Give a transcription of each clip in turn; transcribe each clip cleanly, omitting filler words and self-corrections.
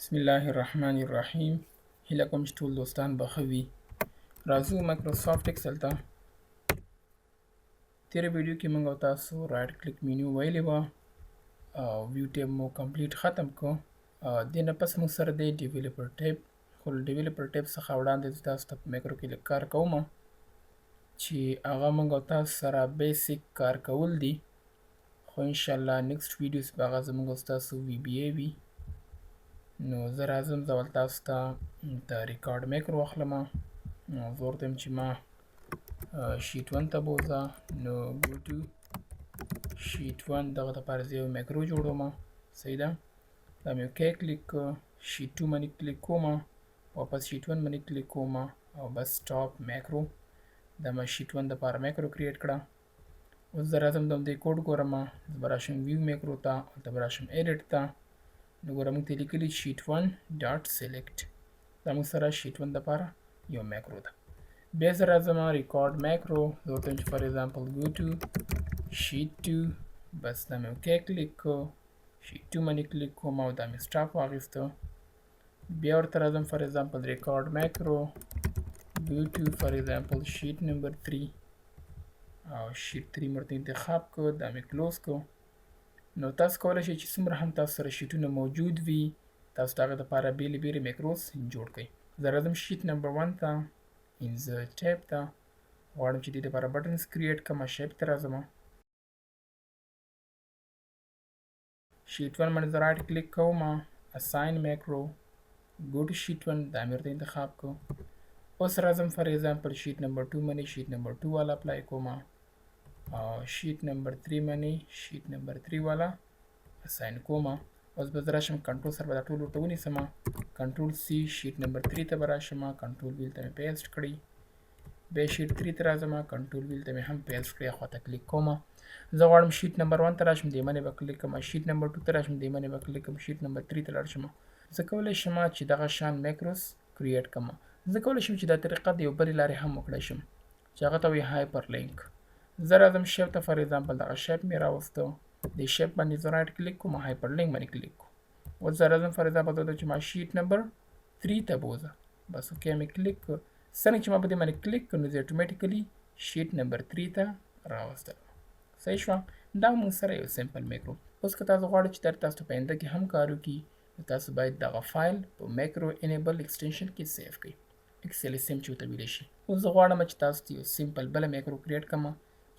بسم الله الرحمن الرحیم. هیله کوم چې ټول دوستان به ښه وي. راځو مایکروسافټ اکسل ته. تېره ویډیو کې موږ او تاسو right click menu ویلې وه او view tab مو complete ختم کړو. دې نه پس موږ سره دی developer tab. خو له developer tab څخه وړاندې زه تاسو ته په macro کې لږ کار کوم چې هغه موږ او تاسو سره basic کار کول دي، خو انشاءالله next videos به هغه زموږ او ستاسو VBA وي. نو زه راځم، زه ول تاسو ته د record macro واخلم. نو زه ورته وایم چې ما sheet 1 ته بوځه. نو go to sheet 1، دغه دپاره زه یو macro جوړوم. صحیح ده، دا مې okay click کړ، sheet 2 باندې کلیک کوم، واپس sheet 1 باندې کلیک کوم او بس stop macro. دا ما sheet 1 دپاره macro create کړه. اوس زه راځم د همدې کوډ ګورم، زه به راشم view macro ته، هلته به راشم edit ته. نو ګوره موږ ته لیکلي sheet 1 dot select، دا موږ سره sheet 1 دپاره یو macro ده. بیا زه راځم record macro، زه ورته وایم چې for example go to sheet 2، بس دا مې okay click کړو، sheet 2 باندې کلیک کوم او دا مې stop واخیستو. بیا ورته راځم for example record macro، go to for example sheet number 3 او sheet 3 مې ورته انتخاب کړو، دا مې close کړو. نو تاسو کولی شئ چې څومره هم تاسو سره sheet ونه موجود وي، تاسو د هغې دپاره بېلې بېلې macros جوړ کړئ. زه راځم sheet number 1 ته، insert tab ته، غواړم چې دې دپاره buttons create کړم، shape ته راځم، sheet 1 باندې زه right click کوم، assign macro، go to sheet 1، دا مې ورته انتخاب کړو. اوس راځم for example sheet number 2 باندې sheet number 2 والا apply کوم او sheet number 3 باندې sheet number 3 والا assign کوم. اوس به زه راشم کنټرول سره به دا ټول ورته ونیسم، control C sheet number 3 ته به راشم، control V ته مې paste کړي، بیا sheet 3 ته راځم، control V ته مې هم paste کړي، خوا ته کلیک کوم. زه غواړم sheet number 1 ته راشم، دې باندې به کلیک کوم، sheet number 2 ته راشم، دې باندې به کلیک کوم، sheet number 3 ته لاړ شم. زه کولی شم چې دغه شان macros create کړم. زه کولی شم چې دا طریقه د یو بلې لارې هم وکړای شم چې هغه ته وایي hyperlink. زه راځم shape ته، for example دغه shape مې راوستو، دې shape باندې زه right click کوم، hyperlink باندې کلیک کوم. اوس زه راځم for example ته چې ما sheet number 3 ته بوځه، بس okay مې کلیک کړ. څنګه چې ما په دې باندې کلیک کړ، نو زه automatically sheet number 3 ته راوستلم. صحیح شوه، دا موږ سره یو simple macro. اوس که تاسو غواړئ چې دا تاسو په آینده کې هم کار وکړي، نو تاسو باید دغه فایل په macro enable extension کې save کړئ، XLSM چې ورته ویلی شي. اوس زه غواړم چې تاسو ته یو simple بله macro create کړم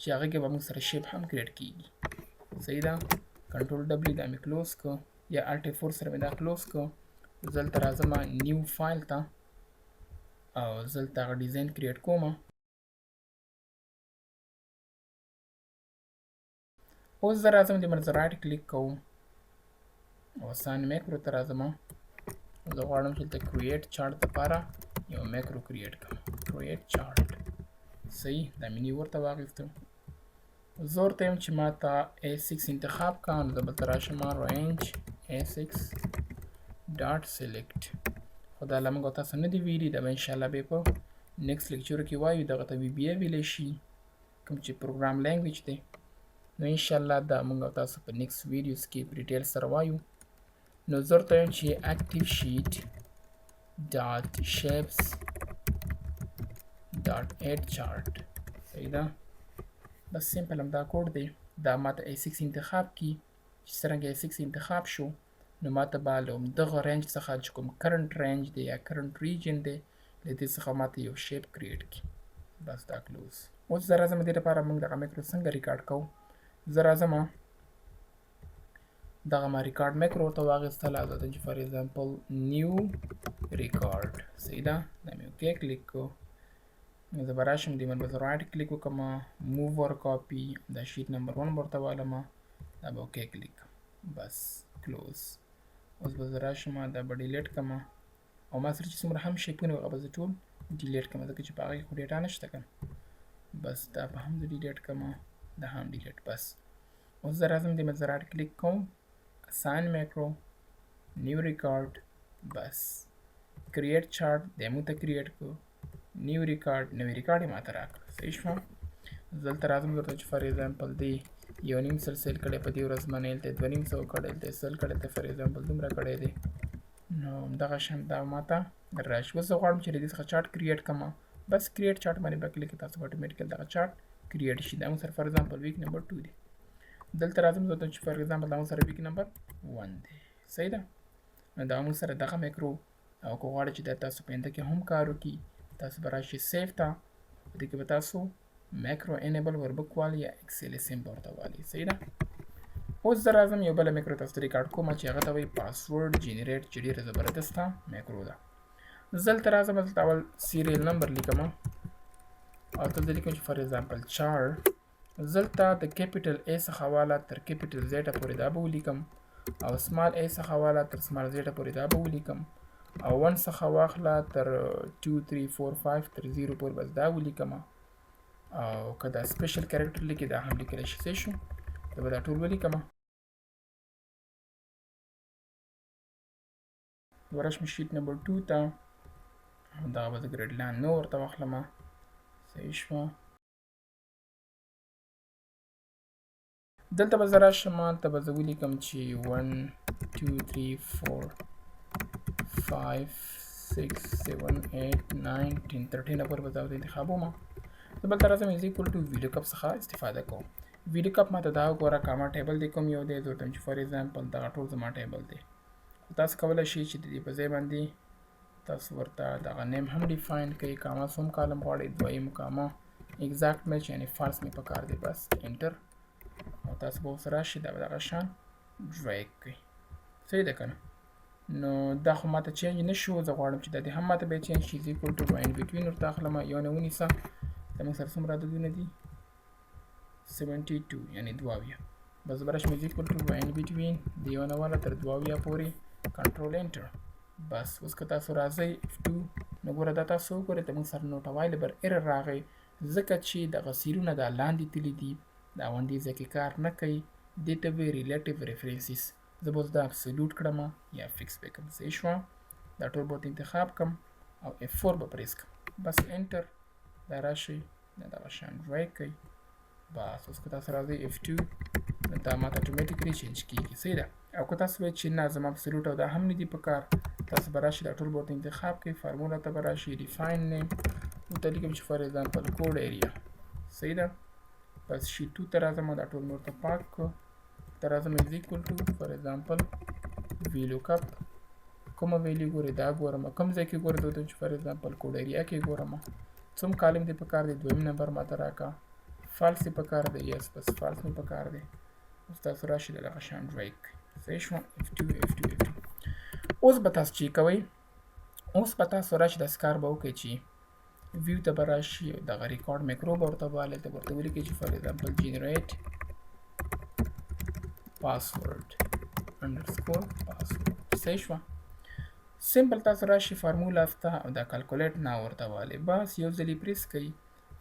چې هغه کې به موږ سره shape هم create کیږي. صحیح ده، control W دا مې close کړ، یا Alt F4 سره مې دا close کړ. زه دلته راځم new file ته او زه دلته هغه design create کوم. اوس زه راځم دې باندې زه right click کوم او assign macro ته راځم. زه غواړم چې دلته create chart دپاره یو macro create کړم، create chart. صحیح، دا مې new ورته واخیستو. زه ورته وایم چې ما ته A6 انتخاب کړه، نو زه به ته راشم range A6 dot select. خو دا لا موږ تاسو نه دي ویلي، دا به انشاءالله بیا په next lecture کې وایو. دغه ته VBA ویلی شي، کوم چې program language دی. نو انشاءالله دا موږ او تاسو په next videos کې په detail سره وایو. نو زه ورته وایم چې active sheet dot shapes dot add chart. صحیح ده، بس simple همدا کوډ دی. دا ما ته A6 انتخاب کی، چې څرنګه A6 انتخاب شو، نو ما ته به له همدغه range څخه چې کوم current range دی یا current region دی، له دې څخه ما ته یو shape create کړي. بس دا close. اوس زه راځم دې لپاره موږ دغه macro څنګه ریکارډ کوو. زه راځم دغه ما record macro ورته واخیستله، زه چې for example new record. صحیح ده، دا مې okay click کړو. نو زه به راشم دې باندې به زه right click وکړم، move or copy، دا sheet number 1 به ورته والم، دا به okay click، بس close. اوس به زه راشم دا به delete کړم او ما سره چې څومره هم shape ونه وي هغه به زه ټول delete کړم، ځکه چې په هغه کې خو data نشته که نه. بس دا به هم زه delete کړم، دا هم delete. بس اوس زه راځم دې باندې زه right click کوم، assign macro، new record، بس create chart دی موږ ته create کړو، new record، نوی ریکارډ یې ماته راکړ. صحیح شوه، زه دلته راځم درته چې for example دی یو نیم سل sale کړی په دې ورځ باندې، هلته یې 250 کړی، هلته یې 100 کړی، هلته for example دومره کړی دی. نو دغه شان دا ماته راشي. اوس زه غواړم چې له دې څخه چارټ کریټ کړم، بس کریټ چارټ باندې به کلیک، تاسو به اټومیټیکل دغه چارټ کریټ شي. دا موږ سره فار ایگزامپل ویک نمبر 2 دی. دلته راځم زه چې فار ایگزامپل دا موږ سره ویک نمبر 1 دی، صحیح ده. نو دا موږ سره دغه میکرو، او که غواړئ چې دا تاسو په آینده کې هم کار وکړي، تاسو به راشئ سیو ته، په دې کې به تاسو میکرو انیبل وربک والي یا ایکسل اس ام به ورته والي، صحیح ده. اوس زه راځم یو بله میکرو تاسو ته ریکارډ کوم چې هغه ته وایي پاسورډ جنریټ، چې ډېره زبردسته میکرو ده. زه دلته راځم، دلته اول سیریل نمبر لیکم او دلته لیکم چې فار ایگزامپل چار، دلته د کیپیټل ای څخه والا تر کیپیټل زیټه پورې دا به ولیکم، او سمال ای څخه والا تر سمال زیټه پورې دا به ولیکم، او 1 څخه واخله تر 2 3 4 5 تر 0 پورې بس دا ولیکم. او که دا سپیشل کریکټر لیکي دا هم لیکلی شي، صحیح شو. زه به دا ټول ولیکم. ورشم شیټ نمبر 2 ته، دا به زه ګریډ لاین نو ورته واخلم، صحیح شوه. دلته به زه راشم، هلته به زه ولیکم چې 1 2 3 4 5 6 7 8 9 10 13 پورې به زه ورته انتخابوم. زه بل ته راځم از ایکول ټو ویډیو کپ څخه استفاده کوم. ویډیو کپ ماته دا وګوره کاما ټیبل دی کوم یو دی، زه ورته وایم چې فار ایگزامپل دغه ټول زما ټیبل دی. خو تاسو کولی شئ چې د دې په ځای باندې تاسو ورته دغه نیم هم ډیفاین کړئ، کاما څوم کالم غواړئ، دویم کاما ایگزیکټ میچ یعنی فالس مې پکار دی، بس انټر، او تاسو به اوس راشي دا به دغه شان ډریګ کړئ، صحیح ده که نه؟ نو دا خو ماته چینج نه شو، زه غواړم چې دا دې هم ماته بیا چینج شي. از ایکول ټو ان بټوین ورته اخلم، یو نه ونیسه. زموږ سره څومره عددونه دي؟ 72 یعنی 72. بس به راشم از ایکول ټو ان بټوین د یو نه واله تر 72 پورې، کنټرول انټر. بس اوس که تاسو راځئ F2، نو ګوره دا تاسو وګورئ زموږ سره نوټ اوایلیبل ایرر راغی، ځکه چې دغه سیرونه دا لاندې تللي دي، دا غوندې ځای کې کار نه کوي. دې ته وایي ریلیټیو ریفرنسز. زه به اوس دا ابسولوټ کړم یا فکس به کړم، صحیح شوه. دا ټول به ورته انتخاب کړم او F4 به پریس کړم، بس انټر، دا راشي دا دغه شان ډرایګ کوي. بس اوس که تاسو راځئ F2، نو دا ماته اټومیټیکلی چینج کیږي، صحیح ده. او که تاسو وایئ چې نه زما ابسولوټ او دا هم نه دي پکار، تاسو به راشئ دا ټول به ورته انتخاب کړئ، فارمولا ته به راشئ، ډیفاین نیم ورته لیکم چې فار ایگزامپل کوډ ایریا، صحیح ده. بس شیټ 2 ته راځم، دا ټول مې ورته پاک کړو. ته راځم از ایکول ټو فار ایگزامپل ویلو کپ، کومه ویلیو ګورې دا ګورم، کوم ځای کې ګورې، زه چې فار ایگزامپل کوډ ایریا کې ګورم، څوم کالم دې پکار دی، دویم نمبر ماته راکړه، فالس یې پکار دی، یس بس فالس مې پکار دی. اوس تاسو راشئ دغه شان ډرایګ کړئ، صحیح شوه. F2 F2 F2. اوس به تاسو چې کوئ، اوس به تاسو راشئ داسې کار به وکړئ چې ویو ته به راشي، دغه ریکارډ میکرو به ورته والي، ته ورته ولیکئ چې فار ایگزامپل جنریټ پاسورډ انډرسکور پاسورډ، صحیح شوه. سمپل تاسو راشي فارمولا ته او دا کلکولیټ نا ورته والي، بس یو ځلې پریس کړئ.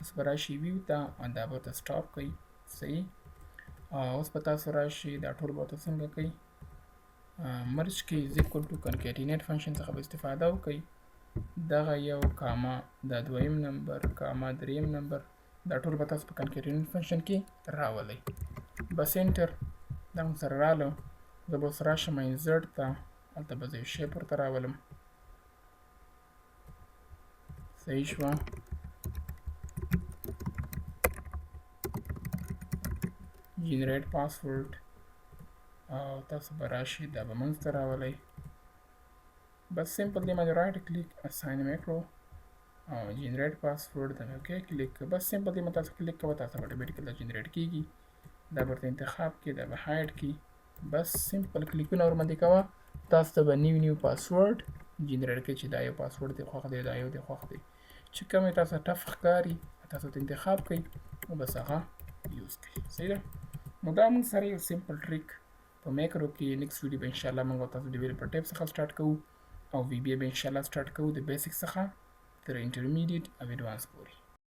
اوس به راشي ویو ته او دا به ورته سټاپ کړئ، صحیح. اوس به تاسو راشي دا ټول به ورته څنګه کړئ، مرج کې از ایکول ټو کنکیټینیټ فنکشن څخه به استفاده وکړئ. دغه یو کاما، دا دویم نمبر کاما دریم نمبر، دا ټول به تاسو په کنکیټینیټ فنکشن کې راولئ. بس انټر، دا موږ سره رالو. زه به اوس راشم انزرټ ته، هلته به زه یو شیپ ورته راولم، صحیح شوه. جنریټ پاسورډ، او تاسو به راشئ دا به منځ ته راولئ. بس سمپل دی باندې رایټ کلیک، اساین میکرو او جنریټ پاسورډ، دا مې اوکې کلیک. بس سمپل دی تاسو کلیک کوه، تاسو به اټومیټیکلی دا جنریټ کیږي. دا به ورته انتخاب کړئ، دا به هایډ کړي. بس سمپل کلیکونه ورباندې کوه، تاسو ته به نیو نیو پاسورډ جنریټ کړي چې دا یو پاسورډ دی خوښ دی، دا یو دی خوښ دی. چې کوم یې تاسو ټف ښکاري تاسو ته انتخاب کړئ او بس هغه یوز کړئ، صحیح ده. نو دا موږ سره یو سمپل ټریک په میکرو کې. نیکسټ ویډیو به ان شاء الله موږ تاسو ډیولپر ټیب څخه سٹارټ کوو او وی بی به ان شاء الله سٹارټ کوو د بیسیک څخه تر انټرمیډیټ او اډوانس پورې.